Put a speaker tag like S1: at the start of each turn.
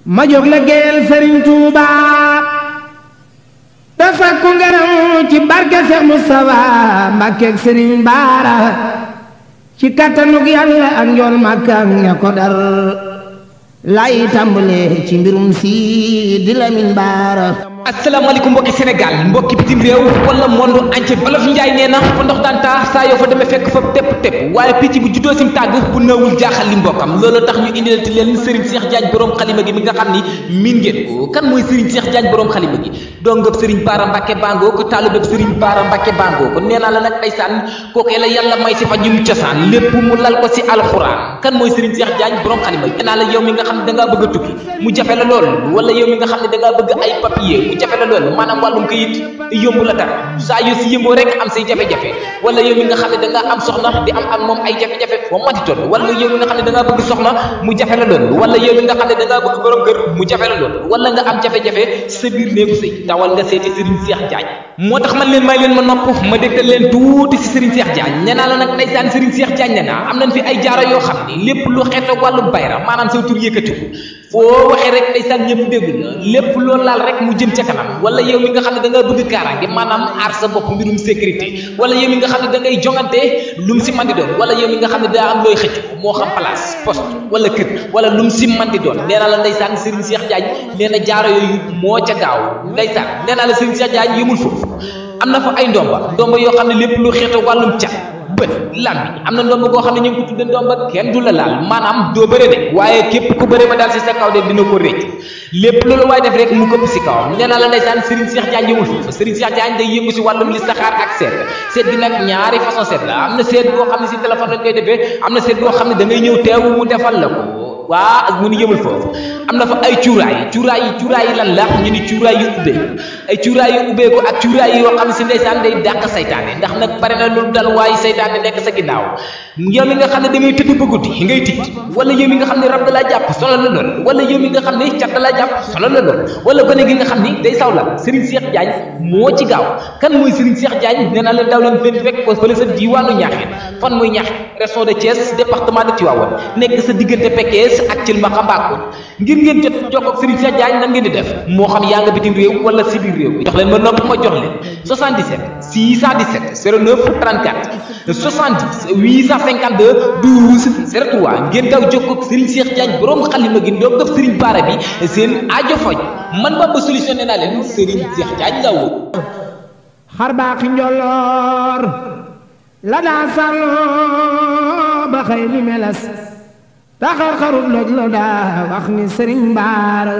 S1: ma jóg la géel Sëriñ Tuuba te sakku ngërëm ci barke Seex Mustafa Mbàkkeeg Sëriñ Baara ci kattanug Yàlla ak njool Màkka ak ña ko dar lay tàmbale ci mbirum Sidi Lamin Baara.
S2: asalaamaaleykum mbokki Sénégal mbokki bitim réew wala monde entier Olof Njaay nee na fa ndox daan taa saa yoo fa demee fekk fa tepp waaye picc bu juddoo sim tàgg bu nawul jaaxal li mbokkam loolu tax ñu indilati leen Serigne Cheikh Diagne borom xalima gi mi nga xam ni miin ngeen ko kan mooy Serigne Cheikh Diagne borom xalima gi dongab Serigne Bara Mbacke Bango ko taalubeb Serigne Bara Mbacke Bango ko nee naa la nag ndeysaan kookee la yàlla may si fajum cosaan lépp mu lal ko si alxuraan kan mooy Serigne Cheikh Diagne borom xalima gi nee naa la yow mi nga xam ne dangaa bëgg a tukki mu jafe la lool wala yow mi nga xam ne dangaa bëgg ay papier mu jafe la lool maanaam wàllum këyit yomb la tar saa yoo si yëmboo rek am say jafe-jafe wala yow mi nga xam ne dangaa am soxna di am ak moom ay jafe-jafe foo mati toll wala yow mi nga xam ne dangaa bëgg soxna mu jafe la lool wala yow mi nga xam ne dangaa bëgg borom kër mu jafe la lool wala nga am jafe-jafe sa biir néegu sëy dawal nga seeti Serigne Cheikh Diagne moo tax man leen may leen ma nopp ma dégtal leen tuuti si Serigne Cheikh Diagne nee naa la nag ndeysaan Serigne Cheikh Diagne nee naa am nañ fi ay jaaro yoo xam ni lépp lu xeetoo wàllu bayra maanaam sa tur yëkkatiku foo waxee rek ndeysaan ñëpp déglu la lépp loolu laal rek mu jëm ca kanam wala yow mi nga xam ne da nga bëgg kaaraange maanaam aar sa bopp mbirum sécurité wala yow mi nga xam ne da ngay jongante lu mu si man di doon wala yow mi nga xam ne daa am looy xëcc moo xam place poste wala kër wala lu mu si man di doon nee naa la ndeysaan Serigne Cheikh Diagne nee na jaaro yooyu moo ca gaaw ndeysaan nee naa la Serigne Cheikh Diagne yëmul foofu am na fa ay ndomba yoo xam ne lépp lu xeetu wàllum cat bët lambi am na ndomba goo xam ne ñu ngi ko tudde ndomba kenn du la laal maanaam doo bëre de waaye képp ku bëre ba daal si sa kaw de dina ko récc lépp loolu waaye def rek mu këpp si kawam nee naa la ndeysaan Serigne Cheikh Diagne yëmul foofu Serigne Cheikh Diagne day yëngu si wàllum listixaar ak seet gi nag ñaari façon seet la am na seet boo xam ne si téléphone lañ koy defee am na seet boo xam ne da ngay ñëw teew mu defal la ko waa mu ni yëmul foofu am na fa ay cuuraay yi lan la ñu ni cuuraay yu ubbeeku ay cuuraay yu ubbeeku ak cuuraay yoo xam ne si ndeysaan day dàq saytaane ndax nag bare na lu dal waaye saytaane nekk sa ginnaaw yow mi nga xam ne da ngay tëdd ba guddi ngay tiit wala yow mi nga xam ne rab da laa jàpp sonal la lool wala yow mi nga xam ne cat da laa jàpp sonal la lool wala gone gi nga xam ni day saw la Serigne Cheikh Diagne moo ci gaaw kan mooy Serigne Cheikh Diagne nee naa leen daw leen fekk ko fële sa diwaanu Ñaaxeen fan mooy Ñaaxeen région de Thiès département de Tivaouane nekk sa diggante Pekes ak Thilmakha Mbakol ngir ngeen jot jokkoo ak Serigne Cheikh Diagne nan ngeen di def moo xam yaa nga bitim réew wala si biir réew jox leen ma nopp ma jox leen 77 617 09 34 70 852 12 03 ngeen daw jokkoo ak Serigne Cheikh Diagne borom xalima gi ndoog def Serigne Bara bi seen aajo faj man Bamba solution nee naa leen Serigne Cheikh Diagne la woo
S1: xar baaxi njolloor la daa sàlloo ba xëy ni meles taxar xarut loj la daa wax ni Serigne Bara